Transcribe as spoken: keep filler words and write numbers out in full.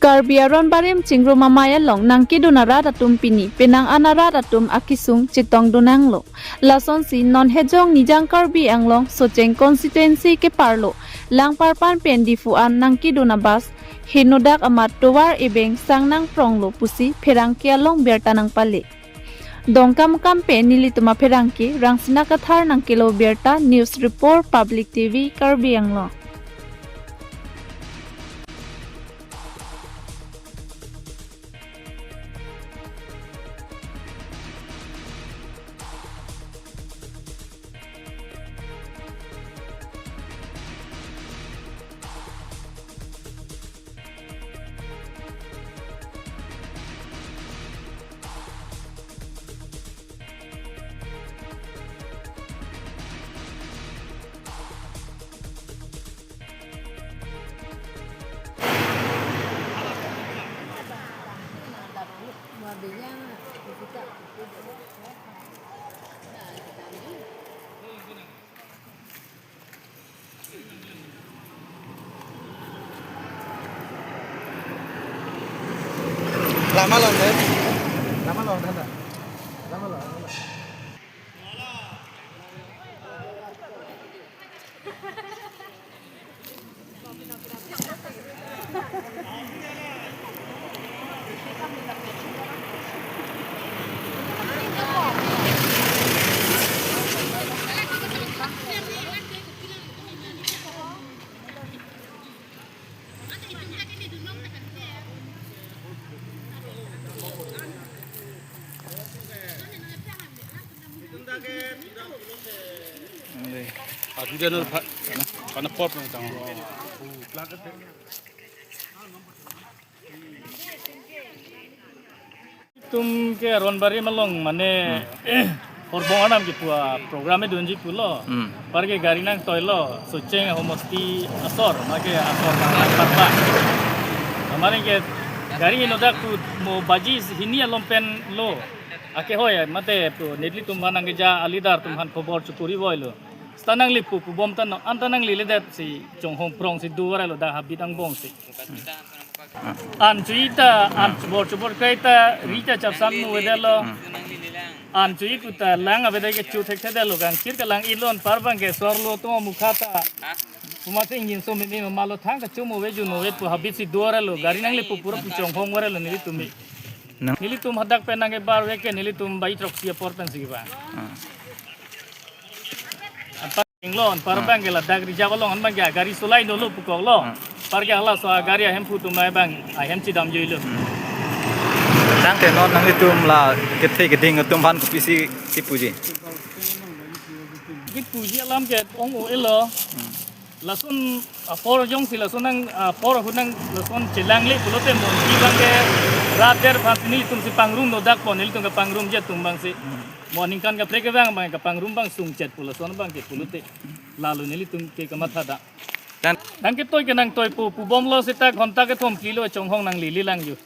Karbi Aron Barim Chingrum Amei along nangkedun arat atum pini penang an arat atum akesung chetongdun nanglo. Lasonsi non Hejong Nijang Karbi Anglong Socheng constituency keparlo Langparpan pen Diphu an nangkedun a-bus henodak amat tovar ebeng sang nangpronglo pusi pherangke along birta nangpale. Dongkamukam pen nelitum apherangke Rangsina Kathar nangkelo birta. News Report, Public T V, Karbi Anglong. Lama long deh. Lama long deh. Lama long. Adi dan pa, pa na pop na tang. Tum ke Aron Barim along mane horbong anam kepu a-program edunji pulo. Hmm. Par ke gari nangtoilo Socheng homosti asor, ma ke asor nang nangparpa. Amari ke gari henodak pu mo baji hini along pen lo. Ake hoi mate pu nelitum aphan nangkeja a-leader atum aphan khobor chukuri voilo. Seta nangli pu pubom ta non, anta nangliledet si chonghong prongsi duvarlo dak habit angbongsi. An chuita, an chubor chubor kaita, rita chapsan mu vedetlo. An chui puta lang avedet ke chu thekthedetlo, kangchir kalang-itlo, anpar abang ke sorlo atum amukha ta. Puma se ingjinso meme malo thang kachum ave jun ave pu habit si duvarlo, gari nangli pu pura pu chonghong varlo nelitum. Nang- Nelitum hadak pen nangkebar ve ke nelitum bai throksi apor pensi kevang. Ah. Anpar inglon, anpar abang ke ladak reserve along an abang ke gari solai dolo pukoklo. Ah. Par ke halaso gari ahemphu atum abang ahem chedamjuilo. Hmm. Tangte non nanglitum la kethe keding atum aphan kopisi kepuji? Kepuji alam ke ong-o-elo. Hmm. Lason apor jongsi lason nang, apor ahut nang lason chelangle pulote monti abang ke rat der aphan nelitum si pangrumlo dak pon, nelitum kepangrumji atum abangsi. Hmm. Mo aningkan kaprek abang abang kapangrum abang sungchet pu lason abang ke pulote. Lalo nelitum ke kamatha dak. Dan- Nangketoi ke nangtoi pu, pubomlo seta ghonta kethom phli lo chonghong nanglele lang ju.